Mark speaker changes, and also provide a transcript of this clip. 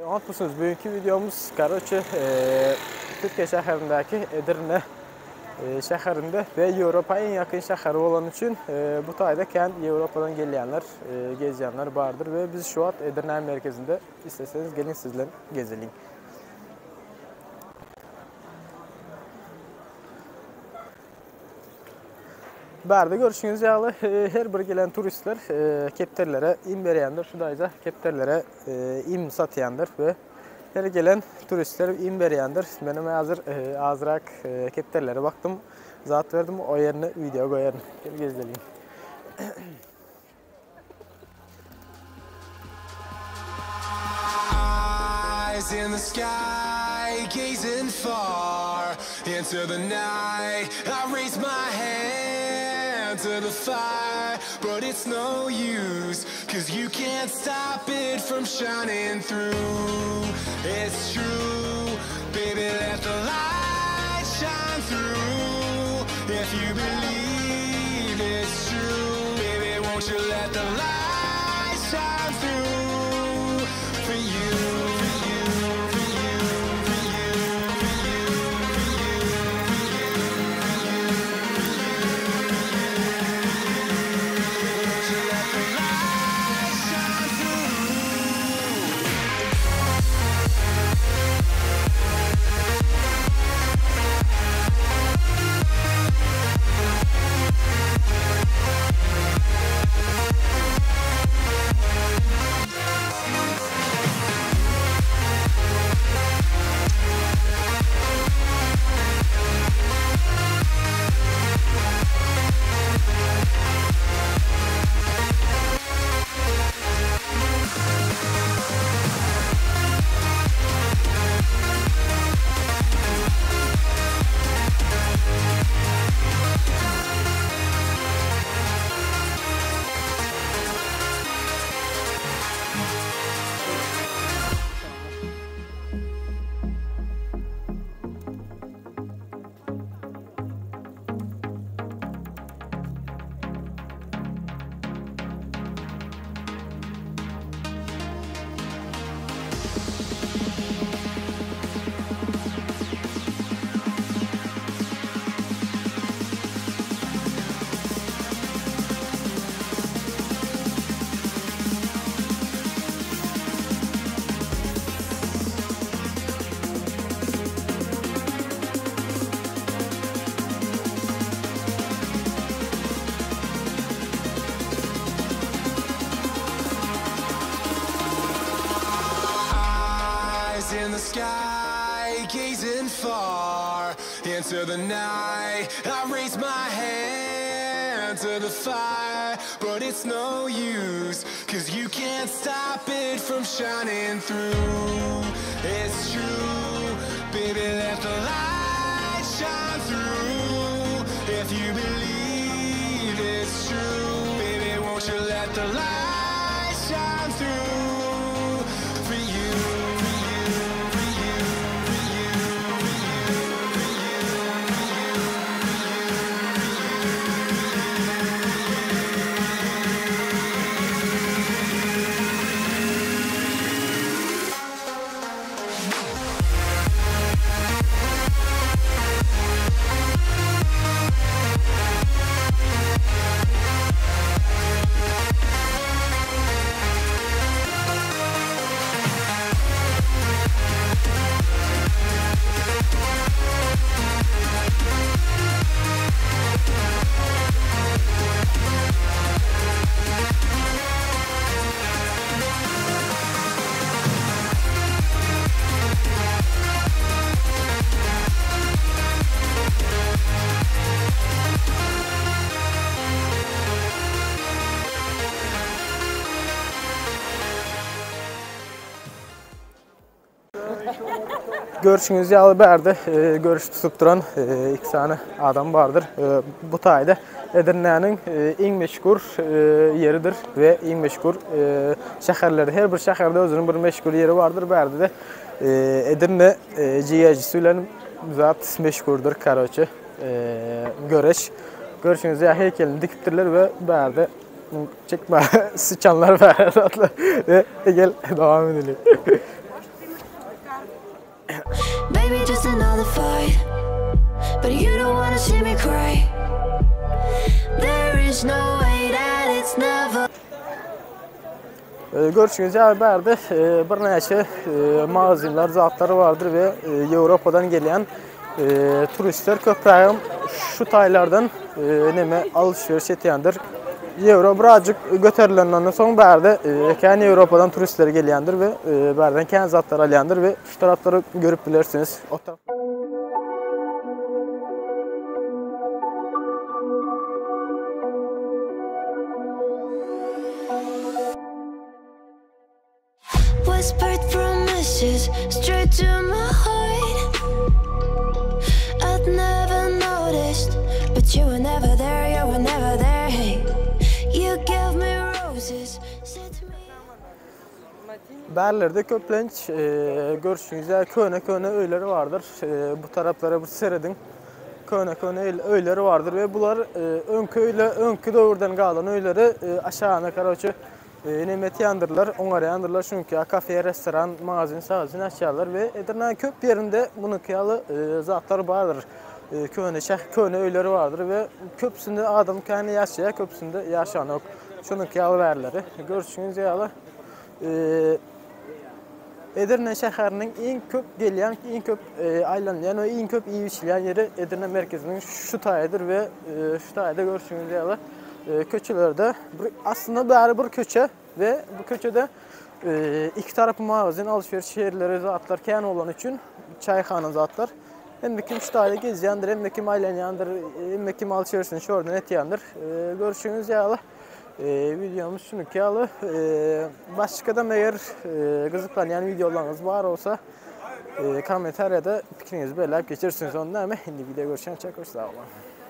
Speaker 1: Oňatmysyňyz? Bugünkü videomuz karoçe Türkiýe şäherindäki Edirne şäherinde we Ýewropa iň ýakyn şäheri bolany üçin bu taýda kän Ýewropadan gelýänler, gezýänler bardyr we biz şu wagt Edirne merkezinde isleseňiz geliň siz bilen gezeliň. Bärde görşüňiz ýaly her bir gelen turistler kepderilere iým berýändir. Şu daýza kepderilere iým satýandyr we her gelen turistler iým berýändir. Menem häzir azrak kepderilere bakdym, zat berdim, o ýerine wideo goýaryn. Gel gezdeliň.
Speaker 2: Eyes in the sky, gazing far into the night. I raise my hand to the fire, but it's no use, cause you can't stop it from shining through. It's true, baby, let the light shine through. If you believe it's true, baby, won't you let the light shine through for you, for you, for you, for you, for you, for you, for you, for you, for you, for you. Won't you let the light shine through? Eyes in the sky, gazing far into the night. I raise my hand to the fire, but it's no use, cause you can't stop it from shining through. It's true, baby, let the light shine through. If you believe it's true, baby, won't you let the light shine through for you, for you, for you, for you, for you, for you, for you, for you, for
Speaker 1: Görşüňiz ýaly bärde görüş tutup duran iki sany adam bardyr. Bu taýda Edirnäniň iň meşhur ýeridir we iň meşhur şäherleri. Her bir şäherde özüniň bir meşhur ýeri bardyr. Bärde-de Edirne jiýejisi bilen zat meşhurdyr, karoçe göreş. Görşüňiz ýaly heýkelini dikipdirler we bärde çekme syçanlar bar zatlar. We gel dowam edeliň. Baby just another fight But you don't wanna see me cry There is no way that it's never Görşüňiz ýaly bärde birnäçe magazinler, zatlar bardyr we Ýewropadan gelýän turistler köprägem şu taýlardan neme alşweriş etýändir. Ýewro birazjyk göterilenden soň bärde kän Ýewropadan turistler gelýändir we bärden kän zatlar alýandyr we şu taraplary görüp bilersiňiz. Whispered promises straight to my heart I'd never noticed But you were never there, you were never there Hey, you gave me roses Said to me Bärlerde köplenç görşüňiz ýaly köne-köne öýler bardyr. Bu taraplara bir serediň. Köne-köne öýler bardyr we bular öňki öýle, öňki döwürden galan öýleri aşagyna karoçe neme etýändirler, oňarýandyrlar. Çünki kafe, restoran, magazin, sagazin açýarlar we Edirnäniň köp ýerinde munuňky ýaly zatlar bardyr. Köne şäh, köne öýler bardyr we köpüsinde adam kän ýaşaýar, köpüsinde ýaşanok. Şunuňky ýaly bärleri. Görşüňiz ýaly Edirne şäheriniň iň köp gelýän, iň köp aýlanylýan we iň köp iýip-içilýän ýeri Edirne merkeziniň şu taýydyr we şu taýda görşüňiz ýaly köçelerde bir aslynda bäri bir köçe we bu köçede iki tarapy magazin, alşweriş ýerleri, zatlar kän bolany üçin çaýhana zatlar. Hemme kim şu taýda gezýändir, hemme kim aýlanýandyr, hemme kim alşwerişini şu ýerden etýändir. Görşüňiz ýaly Wideomyz şunuki ýaly. Başga-da meger gyzyklanýan wideolaryňyz bar bolsa, kommentariýada pikiriňizi belläp geçersiňiz. Onda näme, indi wideo görüşýänçä köp sag boluň.